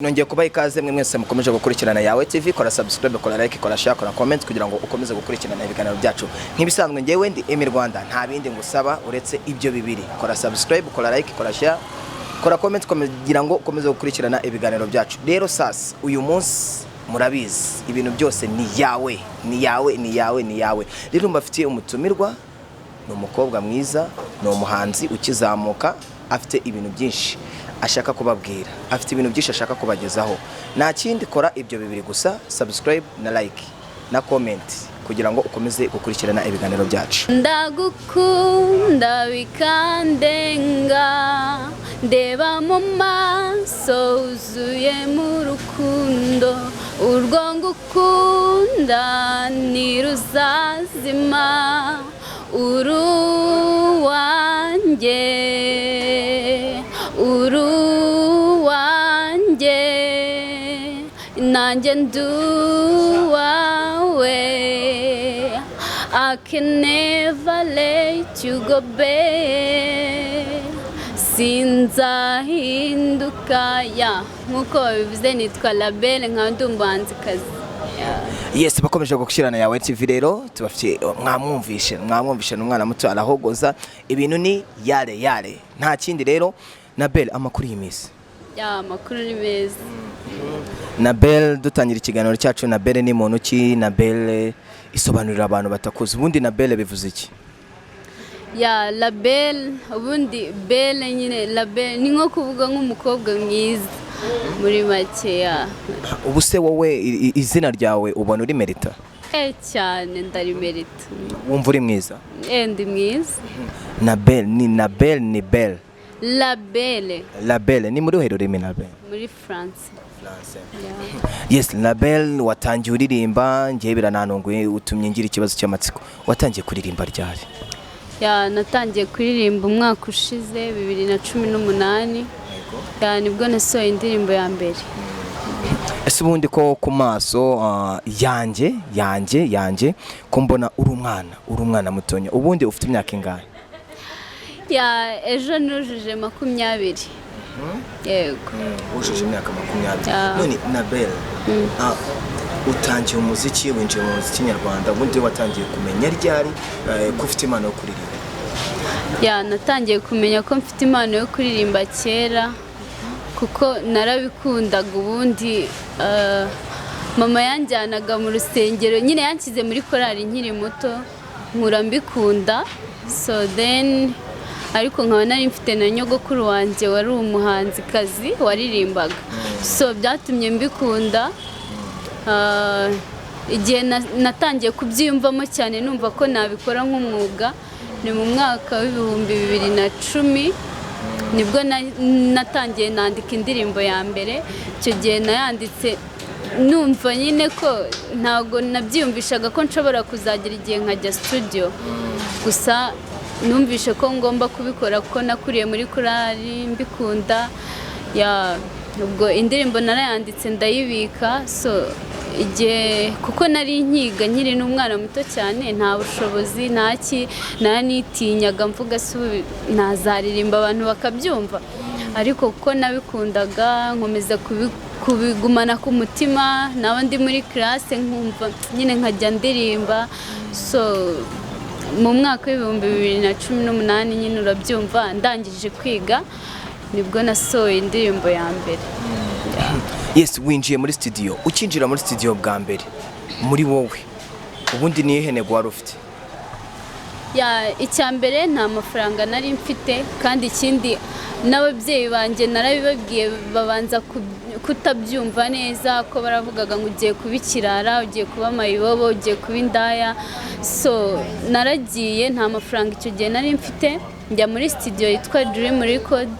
Nongeye kubaha ikaze mwe mwese mukomeje gukurikirana Yawe TV. Kora subscribe, kora like, kora share, kora comment kugira ngo ukomeze gukurikirana ibiganiro byacu. Nk'ibisanzwe, ngewe ndi Emi Rwanda, nta bindi ngusaba uretse ibyo bibiri: kora subscribe, kora like, kora share, kora comment kugira ngo ukomeze gukurikirana ibiganiro byacu. Rero sasa uyu munsi murabizi, ibintu byose ni yawe, ni yawe, ni yawe, ni yawe. Rero mbafitiye umutumirwa, ni umukobwa mwiza, ni umuhanzi ukizamuka, afite ibintu byinshi ashaka kubabwira, afite ibintu byinshi ashaka kubagezaho. Nta kindi, kora ibyo bibiri gusa: subscribe na like na comment kugira ngo ukomeze gukurikirana ibiganiro byacu. Ndagukunda bikandenga, ndeba mu maso wuzuye mu rukundo, urwo ngukunda ntiruzazima, uri uwanjye, uri uwanjye, nanjye ndi uwawe. I can never let you go, babe. Sinzahinduka. Ya, nk'uko babivuze, nitwa Labelle, nkaba ndi umuhanzikazi. Yeah. Yes, bakomeje gushyirana Yawe TV. Rero tubafitiye, mwamwumvishe, ni umwana muto, arahogoza, ibintu ni yare yare, nta kindi. Rero Nabel, amakuru y'iminsi? Ya, amakuru ni meza. Nabel, dutangira ikiganiro cyacu, Nabel ni muntu ki? Nabel isobanurira abantu batakuzi, ubundi Nabel bivuze iki? Ya, Labelle, ubundi belle nyine, Labelle ni nko kuvuga nk'umukobwa mwiza muri make, ya. Ubu se wowe izina ryawe ubona uri merita? Eh, cyane, ndarimerita. Wumva uri mwiza? Eh, ndi mwiza. Nabel ni Nabel, ni Bel? Labelle. Labelle ni muri ruhe rurimi, Nabel? Muri France. Yes, Label, watangiye uririmba, ngewe birananunguye, utumye ngira ikibazo cy'amatsiko. Watangiye kuririmba ryari? Ya, natangiye kuririmba umwaka ushize, 2018. Ya, nibwo nasohoye indirimbo ya mbere. Ese ubundi ko ku maso yanjye ko mbona uri umwana, uri umwana mutonya, ubundi ufite imyaka ingahe? Ya, ejo nujuje 20, yego. Wujuje imyaka 20? Ya. None Nabel, utangiye umuziki, winjiye mu muziki nyarwanda, ubundi watangiye kumenya ryari ko ufite impano yo kuririmba? Ya, natangiye kumenya ko mfite impano yo kuririmba kera, kuko narabikundaga. Ubundi mama yanjyanaga mu rusengero nyine, yanshyize muri korali nkiri muto, nkura mbikunda. So then ariko nkaba nari mfite na nyogokuru wanjye wari umuhanzikazi waririmbaga, so byatumye mbikunda. Igihe natangiye kubyiyumvamo cyane, numva ko nabikora nk'umwuga, ni mu mwaka wa 2010, nibwo natangiye nandika indirimbo ya mbere. Icyo gihe nayanditse numva nyine ko ntabwo nabyiyumvishaga ko nshobora kuzagira igihe nkajya studio, gusa numvishe ko ngomba kubikora kuko nakuriye muri korali mbikunda. Ya, ubwo indirimbo narayanditse ndayibika. So igihe, kuko nari nkiga, nkiri n'umwana muto cyane, nta bushobozi, nta ki, naranitinyaga mvuga: "Se ubu nazaririmba abantu bakabyumva?" Ariko kuko nabikundaga, nkomeza kubigumana ku mutima, naba ndi muri classe nkumva nyine nkajya ndirimba. So mu mwaka wa 2018 nyine, urabyumva, ndangije kwiga, nibwo nasohoye indirimbo ya mbere. Yes, winjiye muri studio. Ukinjira muri studio bwa mbere, muri wowe ubundi ni iyihe ntego wari ufite? Ya, icya mbere nta mafaranga nari mfite, kandi ikindi n'ababyeyi banjye narabibabwiye babanza kutabyumva neza, ko baravugaga ngo ugiye kuba ikirara, ugiye kuba mayibobo, ugiye kuba indaya. So naragiye, nta mafaranga icyo gihe nari mfite, njya muri studio yitwa Dream Record.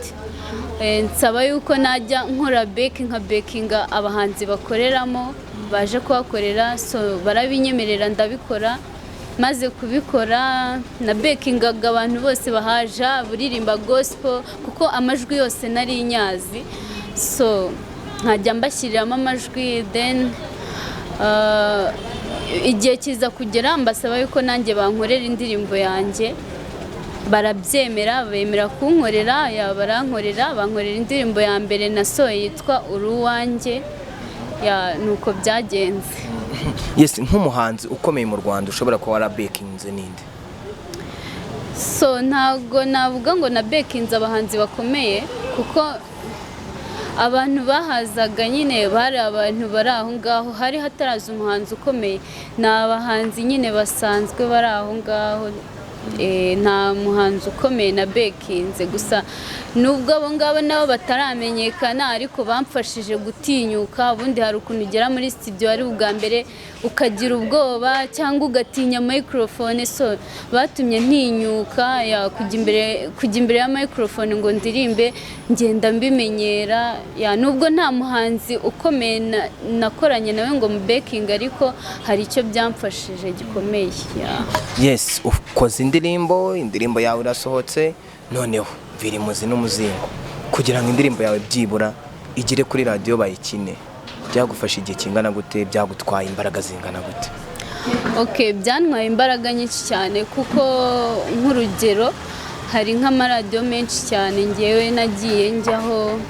Nsaba yuko najya nkora back, nka backinga abahanzi bakoreramo baje kuhakorera. So barabinyemerera, ndabikora. Maze kubikora, na backingaga abantu bose bahaja buririmba gospel, kuko amajwi yose nari nyazi, so nkajya mbashyiriramo amajwi. Then igihe kiza kugera mbasaba yuko nanjye bankorera indirimbo yanjye. Barabyemera, bemera kunkorera. Ya, barankorera, bankorera indirimbo ya mbere nasohoye yitwa "Uruwanjye". Ya, nuko byagenze. Yes, nk'umuhanzi ukomeye mu Rwanda ushobora kuba warabekinze ninde? So ntabwo navuga ngo na bekinze abahanzi bakomeye, kuko abantu bahazaga nyine bari abantu bari aho ngaho, hari hataraza umuhanzi ukomeye. Ni abahanzi nyine basanzwe bari aho ngaho. Nta muhanzi ukomeye na bekinze. Gusa nubwo abo ngabo nabo bataramenyekana, ariko bamfashije gutinyuka. Ubundi hari ukuntu ugera muri studio ari ubwa mbere ukagira ubwoba cyangwa ugatinya microphone. So batumye ntinyuka, ya, kujya imbere ya microphone ngo ndirimbe, ngenda mbimenyera. Ya, nubwo nta muhanzi ukomeye nakoranye nawe ngo mu bekingi, ariko hari icyo byamfashije gikomeye, ya. Yes, ukoze indirimbo, indirimbo yawe irasohotse. Noneho biri muzi n'umuzingo, kugira ngo indirimbo yawe byibura igere kuri radiyo bayikine, byagufasha igihe kingana gute? Byagutwaye imbaraga zingana gute? Ok, byantwaye imbaraga nyinshi cyane, kuko nk'urugero hari nk'amaradiyo menshi cyane ngewe nagiye njyaho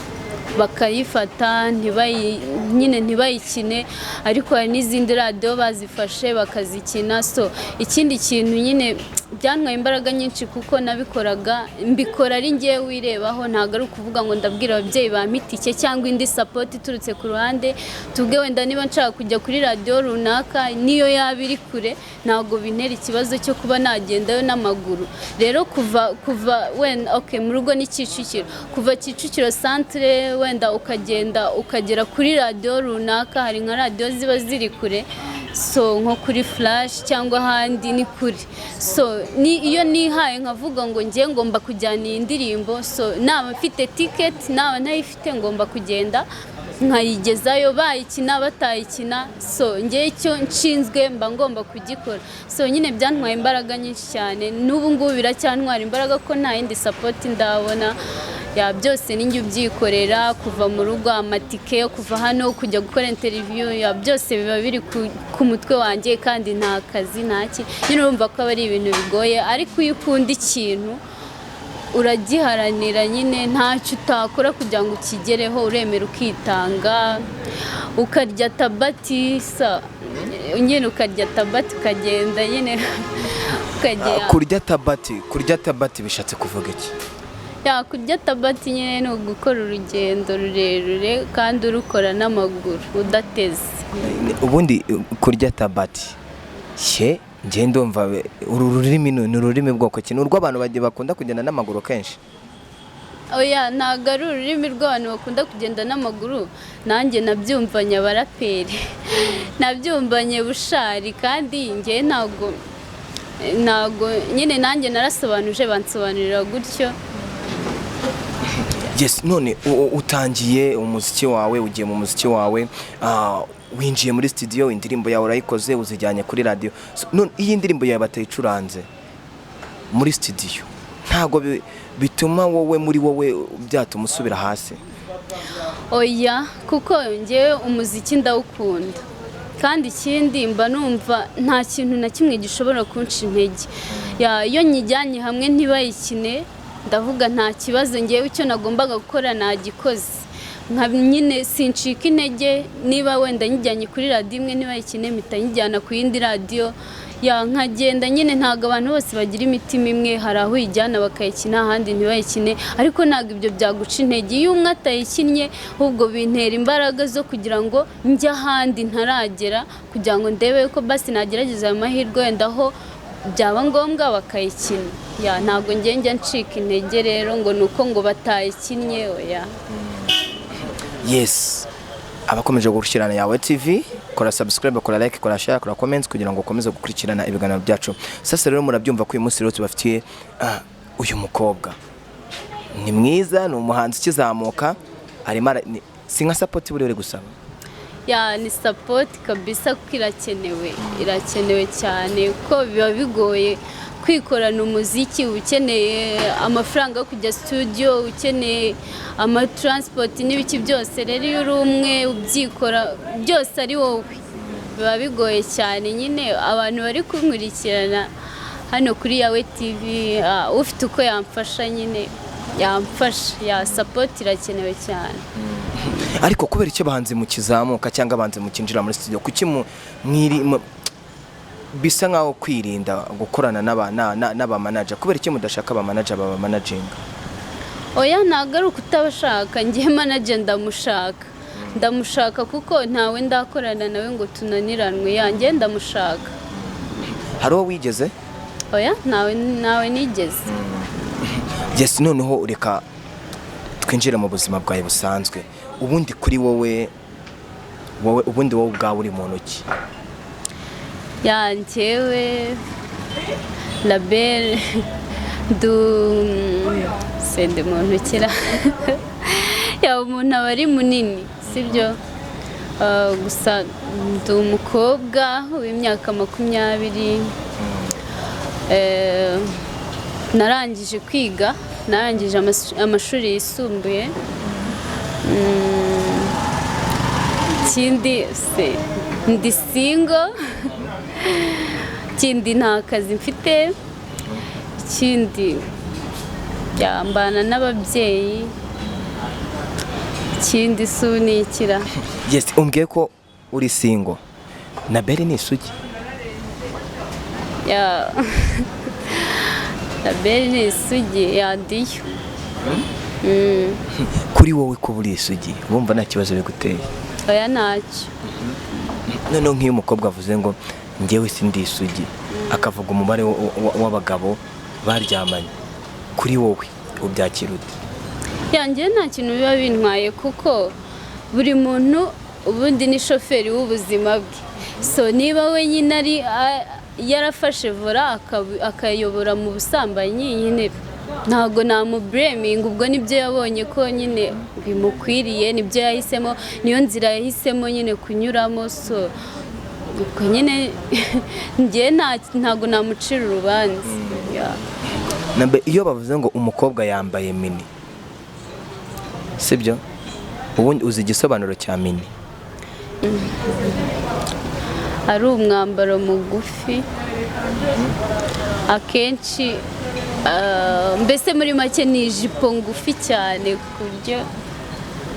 bakayifata nyine ntibayikine, ariko hari n'izindi radiyo bazifashe bakazikina. So ikindi kintu nyine byantwaye imbaraga nyinshi, kuko nabikoraga mbikora ari ngewe wirebaho. Ntabwo ari ukuvuga ngo ndabwira ababyeyi bampa itike cyangwa indi support iturutse ku ruhande. Tubwe wenda niba nshaka kujya kuri radiyo runaka, niyo yaba iri kure, ntabwo bintera ikibazo cyo kuba nagendayo n'amaguru. Rero kuva wenda, okay, mu rugo ni Kicukiro, kuva Kicukiro Centre wenda ukagenda ukagera kuri radiyo runaka, hari nka radiyo ziba ziri kure, so nko kuri Flash cyangwa ahandi ni kure. So ni iyo nihaye nkavuga ngo ngiye ngomba kujyana iyi ndirimbo, so naba mfite tiketi naba ntayifite, ngomba kugenda nkayigezayo, bayikina batayikina. So ngewe icyo nshinzwe mba ngomba kugikora. So nyine byantwaye imbaraga nyinshi cyane, n'ubu ngubu biracyantwara imbaraga ko nta yindi support ndabona. Ya, byose ninjye ubyikorera, kuva mu rugo, amatike yo kuva hano kujya gukora interview, ya, byose biba biri ku mutwe wanjye, kandi nta kazi, nta ki. Nyine urumva ko aba ari ibintu bigoye, ariko iyo ukunda ikintu uragiharanira nyine, ntacyo utakora kugira ngo ukigereho. Uremera ukitanga, ukarya tabati sa nyine, ukarya tabati ukagenda nyine ukagera. Kurya tabati, kurya tabati bishatse kuvuga iki? Ya, kurya tabati nyine ni ugukora urugendo rurerure kandi urukora n'amaguru udateze. Ubundi kurya tabati she, njye ndumva uru rurimi ni ururimi bwoko ki? Ni urw'abantu bagiye bakunda kugenda n'amaguru kenshi? Oya, ntabwo ari ururimi rw'abantu bakunda kugenda n'amaguru. Nanjye nabyumvanye abaraperi, nabyumvanye Bushali, kandi njye ntabwo nyine nanjye narasobanuje, bansobanurira gutyo. Yes, none utangiye umuziki wawe, ugiye mu muziki wawe, winjiye muri studio, indirimbo yawe urayikoze, uzijyanye kuri radio. So, none iyi ndirimbo yawe batayicuranze muri studio, ntabwo bituma wowe muri wowe byatuma usubira hasi? Oya, kuko ngewe umuziki ndawukunda, kandi ikindi mba numva nta kintu na kimwe gishobora kunca intege. Ya, iyo nyijyanye hamwe ntibayikine, ndavuga nta kibazo, ngewe icyo nagombaga gukora nagikoze. Nka nyine sincika intege. Niba wenda nyijyanye kuri radiyo imwe ntibayikine, mpita nyijyana ku yindi radiyo. Ya, nkagenda nyine. Ntabwo abantu bose bagira imitima imwe. Hari aho uyijyana bakayikina, ahandi ntibayikine, ariko ntabwo ibyo byaguca intege. Iyo umwe atayikinnye, ahubwo bintera imbaraga zo kugira ngo njye ahandi ntaragera, kugira ngo ndebe ko basi nagerageza ayo mahirwe, wenda aho byaba ngombwa bakayikina. Ya, ntabwo njya ncika intege rero ngo ni uko ngo batayikinnye, oya. Yes, abakomeje gukurikirana Yawe TV, kora subscribe, kora like, kora share, kora comments kugira ngo ukomeze gukurikirana ibiganiro byacu. Sasa rero murabyumva ko uyu munsi rero tubafitiye uyu mukobwa ni mwiza, ni umuhanzi ukizamuka, arimo si nka support buri gusaba? Ya, ni support kabisa, kuko irakenewe, irakenewe cyane, kuko biba bigoye kwikorana umuziki. Uba ukeneye amafaranga yo kujya studio, ukeneye amatransport n'ibiki byose. Rero iyo uri umwe ubyikora byose ari wowe, biba bigoye cyane. Nyine abantu bari kunkurikirana Hano kuri Yawe TV, ufite uko yamfasha nyine yamfasha, ya support irakenewe cyane. Ariko kubera icyo abahanzi mukizamuka cyangwa abahanzi mukinjira muri studio, kuki bisa nkaho kwirinda gukorana n'abamanager? Kubera icyo mudashaka abamanager babamanaginga? Oya, ntabwo ari ukutabashaka. Njye manager ndamushaka, ndamushaka kuko ntawe ndakorana nawe ngo tunaniranwe. Yanjye ndamushaka. Hari uwo wigeze? Oya, ntawe, ntawe nigeze. Yes, noneho reka twinjire mu buzima bwawe busanzwe. Ubundi kuri wowe, wowe ubundi wowe ubwawe uri muntu ki? Ya, njyewe Label du sende muntu kira ya umuntu aba ari munini, sibyo? Gusa ndi umukobwa w'imyaka 20. Narangije kwiga, narangije amashuri yisumbuye. Ikindi se, ndi single. Ikindi, nta kazi mfite. Ikindi, yambana n'ababyeyi. Ikindi sunikira. Yes, umbwiye ko uri single. Nabel ni isugi? Ya, Label ni isugi yandiyo. Kuri wowe kuba uri isugi, wumva nta kibazo biguteye? Oya, ntacyo. Noneho nk'iyo umukobwa avuze ngo njyewe sindi isugi, akavuga umubare w'abagabo baryamanye, kuri wowe ubyakira ute? Yanjye nta kintu biba bintwaye, kuko buri muntu ubundi ni shoferi w'ubuzima bwe. So niba we nyine ari yarafashe volant akayobora mu busambanyi, nyine ntabwo namublaminga. Ubwo nibyo yabonye ko nyine bimukwiriye, nibyo yahisemo, niyo nzira yahisemo nyine kunyuramo. So ubwo nyine njye ntabwo namucira urubanza. Yeah. Nambe iyo bavuze ngo umukobwa yambaye mini, sibyo? Ubundi uzi igisobanuro cya mini? Ari umwambaro mugufi akenshi, mbese muri make ni ijipo ngufi cyane, ku buryo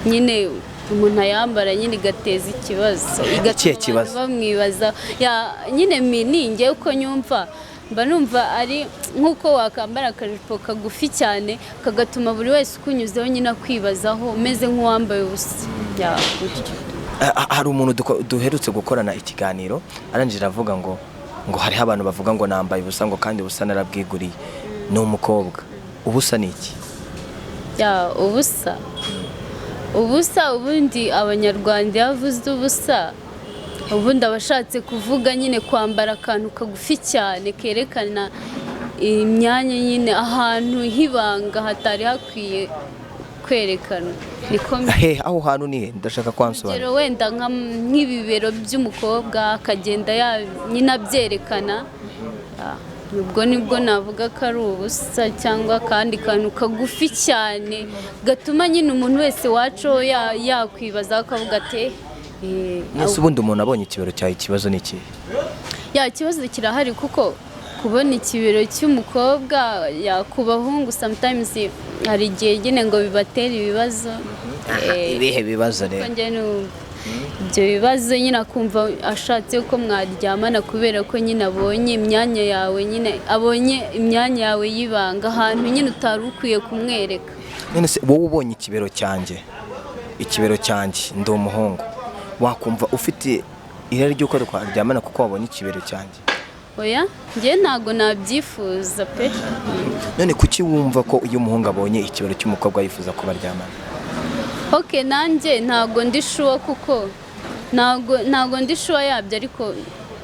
nyine umuntu ayambara nyine igateza ikibazo, igatuma Ikihe abantu kibazo? bamwibaza. Ya, nyine mini ngewe uko nyumva, mba numva ari nk'uko wakambara akajipo kagufi cyane kagatuma buri wese ukunyuzeho nyine akwibazaho, umeze nk'uwambaye ubusa. Ya, gutyo. Hari umuntu duherutse gukorana ikiganiro, arangije aravuga ngo hariho abantu bavuga ngo nambaye ubusa, ngo kandi ubusa narabwiguriye. Ni umukobwa. Ubusa ni iki? Ya, ubusa, ubusa ubundi Abanyarwanda iyo avuze ubusa, ubundi aba ashatse kuvuga nyine kwambara akantu kagufi cyane kerekana imyanya nyine, ahantu h'ibanga hatari hakwiye kwerekanwa, niko. He, aho hantu ni he? Ndashaka kwansobanura. Urugero wenda nk'ibibero by'umukobwa, akagenda nyine abyerekana. Ubwo nibwo navuga ko ari ubusa, cyangwa akandi kantu kagufi cyane gatuma nyine umuntu wese wacu yakwibaza akavuga ati Mwese ubundi umuntu abonye ikibero cyawe, ikibazo ni ikihe? Ya, ikibazo kirahari, kuko kubona ikibero cy'umukobwa, ya, ku bahungu sometimes hari igihe nyine ngo bibatera ibibazo. Ibihe bibazo rero? Njye numva ibyo bibazo nyine akumva ashatse ko mwaryamana kubera ko nyine abonye imyanya yawe, nyine abonye imyanya yawe y'ibanga, ahantu nyine utari ukwiye kumwereka. None se wowe ubonye ikibero cyanjye, ikibero cyanjye, ndi umuhungu, wakumva ufite irari ry'uko twaryamana kuko wabonye ikibero cyanjye? Oya, njye ntabwo nabyifuza pe. None kuki wumva ko iyo umuhungu abonye ikibero cy'umukobwa yifuza ko baryamana? Ok, nanjye ntabwo ndi sure, kuko ntabwo ndi sure yabyo, ariko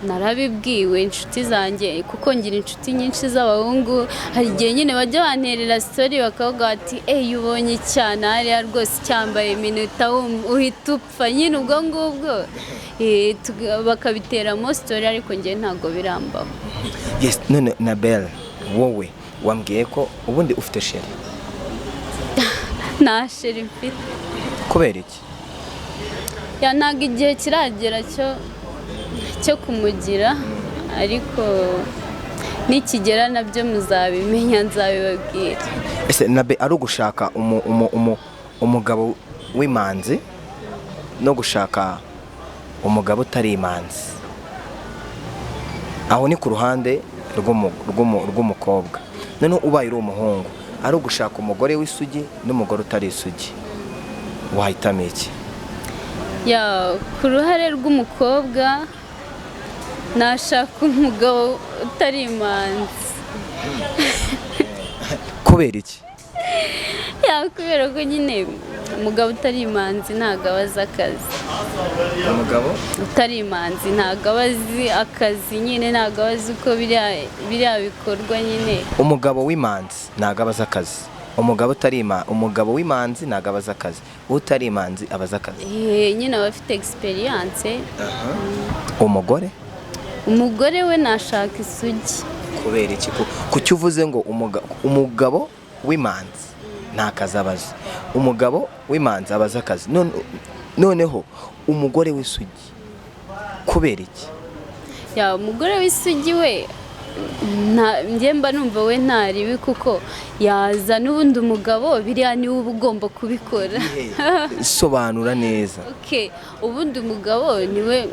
narabibwiwe inshuti zanjye, kuko ngira inshuti nyinshi z'abahungu. Hari igihe nyine bajya banterera story bakavuga bati: "Eyi, ubonye icyana hariya rwose cyambaye minota uhita upfa nyine." Ubwo ngubwo bakabiteramo story, ariko njye ntabwo birambaho. Yes, none Nabel, wowe wambwiye ko ubundi ufite chéri? Nta chéri mfite. Kubera iki? Ya, ntabwo igihe kiragera cyo kumugira, ariko Nikigera nabyo muzabimenya, nzabibabwira. Ese nabe ari ugushaka umugabo w'imanzi no gushaka umugabo utari imanzi, aho ni ku ruhande rw'umukobwa. Noneho ubaye uri umuhungu, ari ugushaka umugore w'isugi n'umugore utari isugi, wahitamo iki? Ya, ku ruhare rw'umukobwa nashaka umugabo utari imanzi. Kubera iki? Ya, kubera ko nyine umugabo utari imanzi ntabwo aba azi akazi. Umugabo utari imanzi ntabwo aba azi akazi nyine, ntabwo aba azi uko biriya bikorwa nyine. Umugabo w'imanzi ntabwo aba azi akazi. Umugabo utari umugabo w'imanzi ntabwo aba azi akazi, utari imanzi aba azi akazi. Nyine aba afite experience. Umugore? Umugore we nashaka isugi. Kubera iki? Kuki uvuze ngo umugabo w'imanzi nta kazi aba azi, umugabo w'imanzi aba azi akazi, noneho umugore w'isugi kubera iki? Ya, umugore w'isugi we njye mba numva we nta ribi, kuko yaza n'ubundi umugabo biriya niwe uba ugomba kubikora. Sobanura neza. Okay, ubundi umugabo niwe,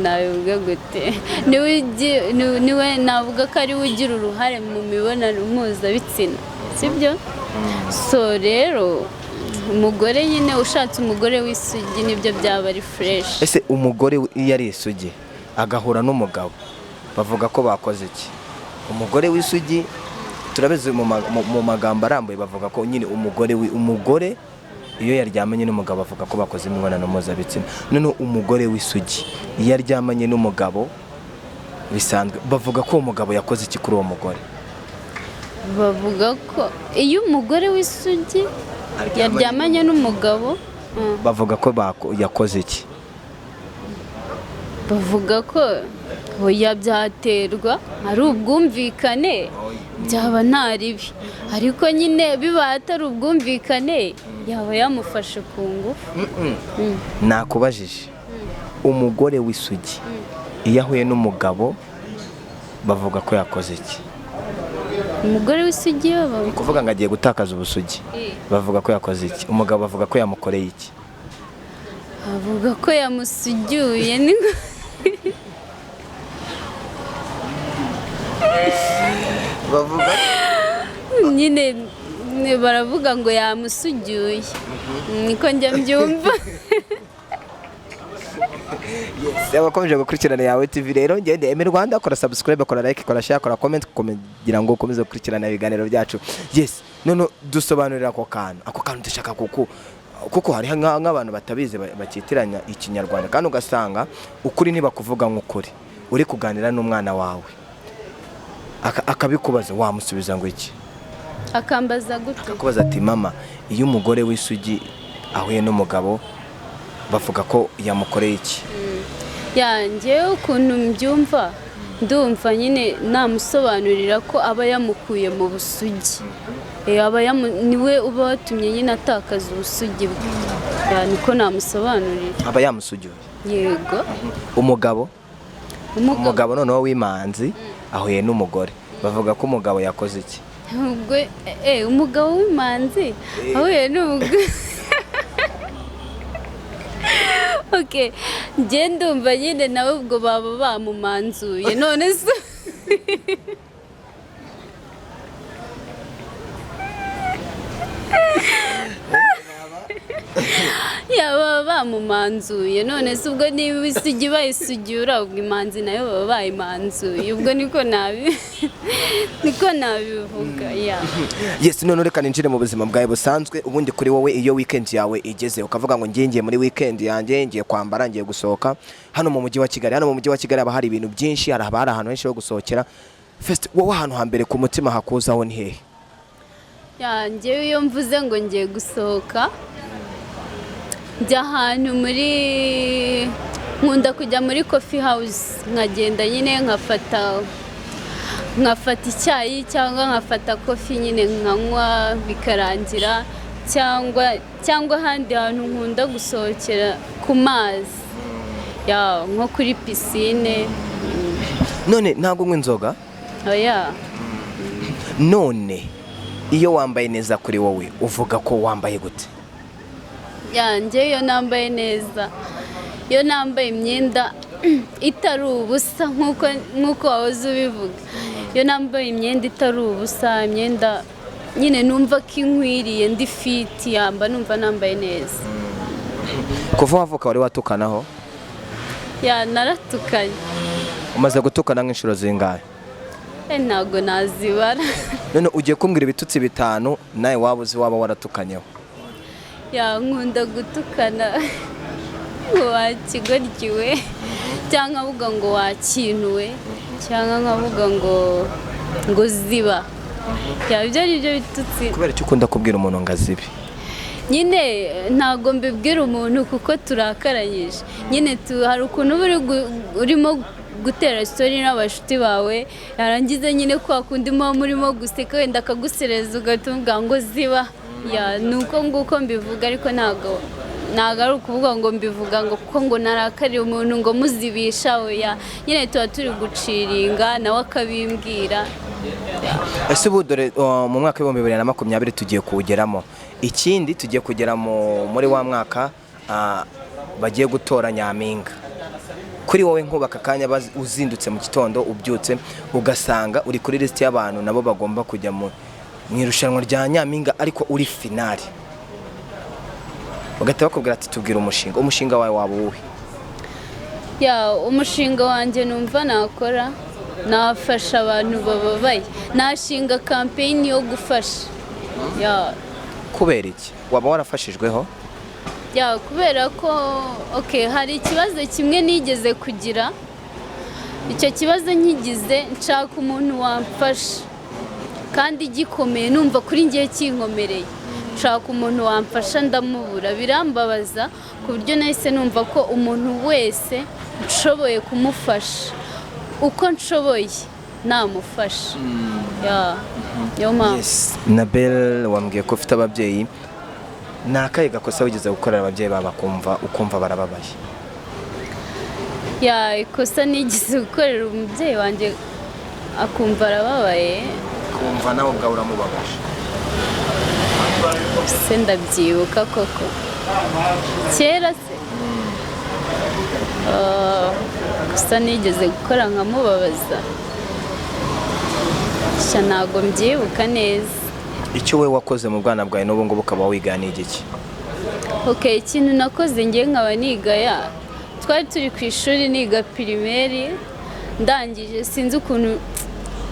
nabivuga gute, niwe navuga ko ariwe ugira uruhare mu mibonano mpuzabitsina, sibyo? So rero umugore nyine ushatse umugore w'isugi nibyo byaba ari fresh. Ese umugore iyo ari isugi agahura n'umugabo bavuga ko bakoze iki? Umugore w'isugi turabizi mu magambo arambuye bavuga ko nyine umugore iyo yaryamanye n'umugabo bavuga ko bakoze imibonano mpuzabitsina. Noneho umugore w'isugi iyo aryamanye n'umugabo bisanzwe bavuga ko uwo mugabo yakoze iki kuri uwo mugore? Bavuga ko iyo umugore w'isugi yaryamanye n'umugabo bavuga ko yakoze iki? Bavuga ko oya byaterwa ari ubwumvikane, byaba nta ribi, ariko nyine bibaye atari ubwumvikane yaba yamufashe ku ngufu. Nakubajije umugore w'isugi iyo ahuye n'umugabo bavuga ko yakoze iki? Umugore w'isugi ni ukuvuga ngo agiye gutakaza ubusugi, bavuga ko yakoze iki? Umugabo bavuga ko yamukoreye iki? Avuga ko yamusugiye. Bavuga nyine baravuga ngo yamusugiye, niko njya mbyumva. Abakomeje gukurikirana Yawe TV rero, ngende Emi Rwanda, kora subscribe, kora like, kora share, kora comment kugira ngo ukomeze gukurikirana ibiganiro byacu. Yes, none dusobanurira ako kantu dushaka kuko hari nk'abantu batabizi bakitiranya ikinyarwanda, kandi ugasanga ukuri ntibakuvuga nk'ukuri. Uri kuganira n'umwana wawe akabikubaza, wamusubiza ngo iki? Akambaza gute? Akakubaza ati mama, iyo umugore w'isugi ahuye n'umugabo bavuga ko yamukoreye iki? Ya, njyewe ukuntu mbyumva ndumva nyine namusobanurira ko aba yamukuye mu busugi, aba niwe uba watumye nyine atakaza ubusugi bwe. Ya, niko namusobanurira. Aba yamusugiye? Yego. Umugabo noneho w'imanzi ahuye n'umugore bavuga ko umugabo yakoze iki? Umugabo w'imanzi ahuye n'umugore. Okay, njye ndumva nyine nawe ubwo baba bamumanzuye none se. Yaba bamumanzuye none se ubwo niba isugi bayisugiura ubwo imanzi nayo baba bayimanzuye, ubwo niko nabivuga. Ya. Yes, none reka ninjire mu buzima bwawe busanzwe. Ubundi kuri wowe iyo weekend yawe igeze ukavuga ngo ngiye muri weekend yanjye, ngiye kwambara, ngiye gusohoka hano mu mujyi wa Kigali. Hano mu mujyi wa Kigali haba hari ibintu byinshi, haba hari ahantu henshi ho gusohokera. First, wowe ahantu hambere ku mutima hakuzaho ni hehe? Ya, njyewe iyo mvuze ngo ngiye gusohoka njya ahantu muri, nkunda kujya muri coffee house, nkagenda nyine nkafata icyayi cyangwa nkafata coffee nyine nkanywa bikarangira, cyangwa ahandi hantu nkunda gusohokera ku mazi, ya nko kuri piscine. None ntabwo unywa inzoga? Oya. None iyo wambaye neza kuri wowe uvuga ko wambaye gute? Yanjye iyo nambaye neza, iyo nambaye imyenda itari ubusa nk'uko wahoze ubivuga, iyo nambaye imyenda itari ubusa, imyenda nyine numva ko inkwiriye, ndi fit, yamba numva nambaye neza. Kuva wavuka wari watukanaho? Yeah, naratukanye. Umaze gutukana nk'inshuro zingahe? Ntabwo nazibara. None ugiye kumbwira ibitutsi 5 nawe waba uzi waba waratukanyeho. Yeah, nkunda gutukana ngo wakigoryiwe, cyangwa nkavuga ngo wakintuwe, cyangwa nkavuga ngo ziba. Yeah, ibyo ari byo bitutsi. Kubera icyo ukunda kubwira umuntu ngo azibe? Nyine ntabwo mbibwira umuntu kuko turakaranyije nyine hari ukuntu uba urimo gutera story n'abashuti bawe, yarangiza nyine kwa kundi muba murimo guseka, wenda akagusereza, ugahita umubwira ngo ziba. Yeah, ni uko nguko mbivuga, ariko ntabwo ari ukuvuga ngo mbivuga ngo kuko ngo narakariye umuntu ngo muzibisha. Oya, nyine tuba turi guciringa nawe akabimbwira. Ese ubu dore mu mwaka wa 2020 tugiye kuwugeramo, ikindi tugiye kugera muri wa mwaka bagiye gutora nyampinga. Kuri wowe nkubaka akanya uzindutse mu gitondo, ubyutse ugasanga uri kuri lisiti y'abantu nabo bagomba kujya mu irushanwa rya nyampinga, ariko uri finale, bagahita bakubwira ati tubwire umushinga, umushinga wawe waba uwuhe? Yeah, umushinga wanjye numva nakora, nafasha abantu bababaye, nashinga campaign yo gufasha, yeah. Kubera iki? Waba warafashijweho? Yeah, kubera ko, okay, hari ikibazo kimwe nigeze kugira. Icyo kibazo nkigize nshaka umuntu wamfasha, kandi gikomeye, numva kuri ngiye kinkomereye, nshaka umuntu wamfasha ndamubura, birambabaza ku buryo nahise numva ko umuntu wese nshoboye kumufasha uko nshoboye namufasha. Yeah, niyo mpamvu. Yes, Nabel, wambwiye ko ufite ababyeyi. Ni akahe gakosa wigeze gukorera ababyeyi bawe bakumva, ukumva barababaye? Yeah, ikosa nigeze gukorera umubyeyi wanjye akumva arababaye? Kumva nawe ubwawe uramubabaje. Se ndabyibuka koko kera se? Gusa nigeze gukora nkamubabaza? Sha, ntabwo mbyibuka neza. Icyo we wakoze mu bwana bwawe n'ubu ngubu ukaba wiga ni igiki? Ok, ikintu nakoze ngiye nkaba nigaya, twari turi ku ishuri niga primaire, ndangije sinzi ukuntu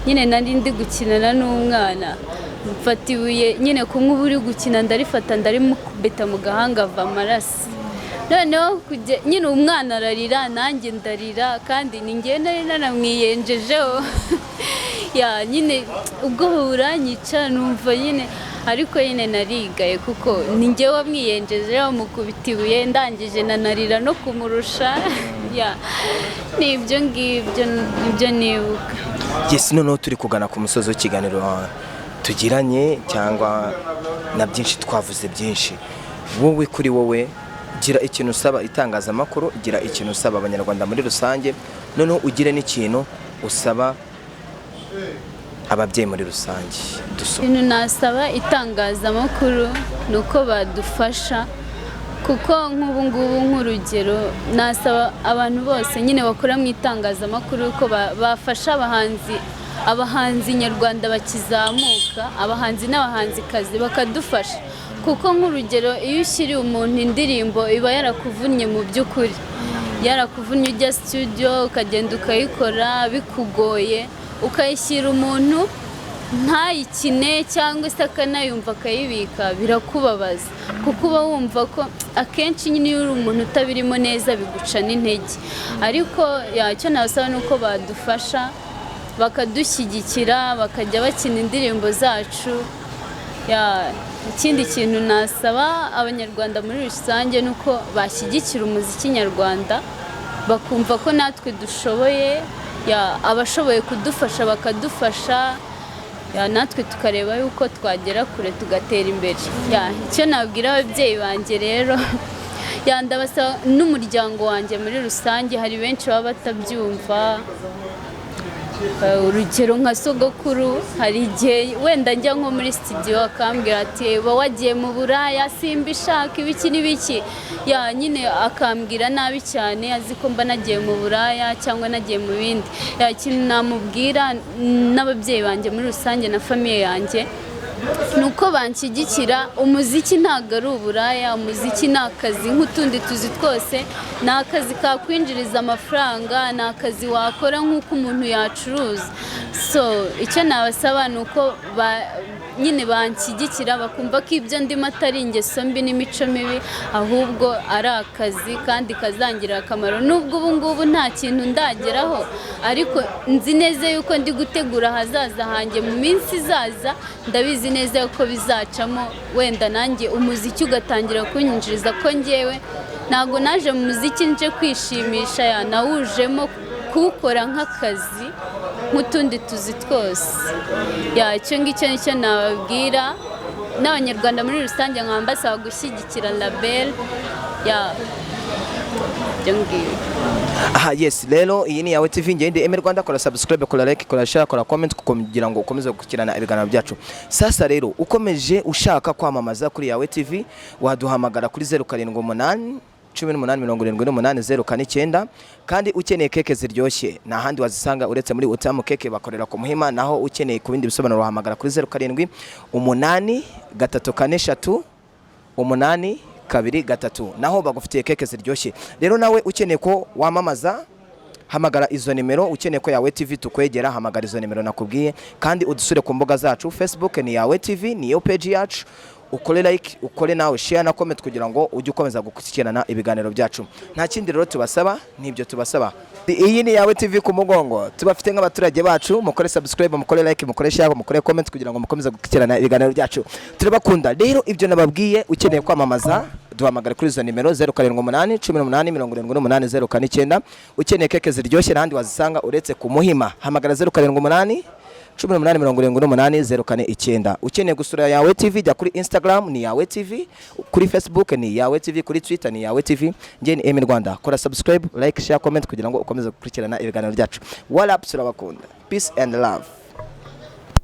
nyine nari ndi gukinana n'umwana, mfata ibuye nyine kumwe uba uri gukina, ndarifata ndarimukubita mu gahanga, ava amaraso. Noneho nyine umwana ararira, nanjye ndarira, kandi ni njyewe nari naramwiyenjejeho. Yeah, nyine ubwoba buranyica, numva nyine, ariko nyine narigaye kuko ni njyewe wamwiyenjejeho, mukubita ibuye, ndangije nanarira no kumurusha. Yeah, ni ibyo ngibyo, nibyo nibuka. Yes, noneho turi kugana ku musozi w'ikiganiro tugiranye, cyangwa na byinshi twavuze byinshi. Wowe kuri wowe, gira ikintu usaba itangazamakuru, gira ikintu usaba abanyarwanda muri rusange, noneho ugire n'ikintu usaba ababyeyi muri rusange. Dusoma. Ikintu nasaba itangazamakuru ni uko badufasha, kuko nk'ubu ngubu, nk'urugero, nasaba abantu bose nyine bakora mu itangazamakuru ko bafasha abahanzi nyarwanda bakizamuka, abahanzi n'abahanzikazi, bakadufasha, kuko nk'urugero iyo ushyiriye umuntu indirimbo iba yarakuvunnye, mu by'ukuri yarakuvunnye, ujya studio ukagenda ukayikora bikugoye, ukayishyira umuntu ntayikine cyangwa se akanayumva akayibika, birakubabaza, kuko uba wumva ko akenshi nyine iyo uri umuntu utabirimo neza biguca n'intege. Ariko icyo nabasaba ni uko badufasha, bakadushyigikira, bakajya bakina indirimbo zacu. Yeah, ikindi kintu nasaba abanyarwanda muri rusange ni uko bashyigikira umuziki nyarwanda, bakumva ko natwe dushoboye. Yeah, abashoboye kudufasha bakadufasha, yeah, natwe tukareba yuko twagera kure tugatera imbere. Yeah, icyo nabwira ababyeyi banjye rero, yeah, ndabasaba n'umuryango wanjye muri rusange, hari benshi baba batabyumva. Urugero nka sogokuru, hari igihe wenda njya nko muri studio akambwira ati: "Uba wagiye mu buraya, simbishaka, ibiki n'ibiki." Ya nyine akambwira nabi cyane, azi ko mba nagiye mu buraya cyangwa nagiye mu bindi. Ya, ikintu namubwira n'ababyeyi banjye muri rusange na famille yanjye ni uko banshyigikira. Umuziki ntabwo ari uburaya, umuziki ni akazi nk'utundi tuzi twose, ni akazi kakwinjiriza amafaranga, ni akazi wakora nk'uko umuntu yacuruza. So icyo nabasaba ni uko nyine banshyigikira, bakumva ko ibyo ndimo atari ingeso mbi n'imico mibi, ahubwo ari akazi kandi kazangirira akamaro. Nubwo ubu ngubu nta kintu ndageraho, ariko nzi neza yuko ndi gutegura ahazaza hanjye mu minsi izaza. Ndabizi neza yuko bizacamo, wenda nanjye umuziki ugatangira kunyinjiriza, ko ngewe ntabwo naje mu muziki nje kwishimisha, ya nawujemo kuwukora nk'akazi nk'utundi tuzi twose. Ya, icyo ngicyo nicyo nababwira n'Abanyarwanda muri rusange, nkaba mbasaba gushyigikira label ya ibyo ngibyo. Aha, yes. Rero iyi ni Yawe TV, ngende Eme Rwanda. Kora subscribe, kora like, kora share, kora comment kugira ngo ukomeze gukurikirana ibiganiro byacu. Sasa rero ukomeje ushaka kwamamaza kuri Yawe TV, waduhamagara kuri 078 18 78 049. Kandi ukeneye keke ziryoshye, nta handi wazisanga uretse muri Utamu Keke, bakorera ku Muhima. Naho ukeneye ku bindi bisobanuro wahamagara kuri 07 8 3 4 3 8 2 3, naho bagufitiye keke ziryoshye. Rero nawe ukeneye ko wamamaza, hamagara izo nimero. Ukeneye ko Yawe TV tukwegera, hamagara izo nimero nakubwiye. Kandi udusure ku mbuga zacu: Facebook ni Yawe TV, niyo page yacu. Ukore like, ukore nawe share na comment kugira ngo ujye ukomeza gukurikirana ibiganiro byacu. Nta kindi rero tubasaba, nibyo tubasaba. Iyi ni Yawe TV ku mugongo, tubafite nk'abaturage bacu. Mukore subscribe, mukore like, mukore share, mukore comment kugira ngo mukomeze gukurikirana ibiganiro byacu. Turabakunda. Rero ibyo nababwiye, ukeneye kwamamaza duhamagare kuri izo nimero 078 18 78 049. Ukeneye keke ziryoshye, n'ahandi wazisanga uretse ku Muhima, hamagara 078 18 78 049. Ukeneye gusura Yawe TV, jya kuri Instagram ni Yawe TV, kuri Facebook ni Yawe TV, kuri Twitter ni Yawe TV. Njye ni Emi Rwanda. Kora subscribe, like, share, comment kugira ngo ukomeze gukurikirana ibiganiro byacu. What up, turabakunda. Peace and love.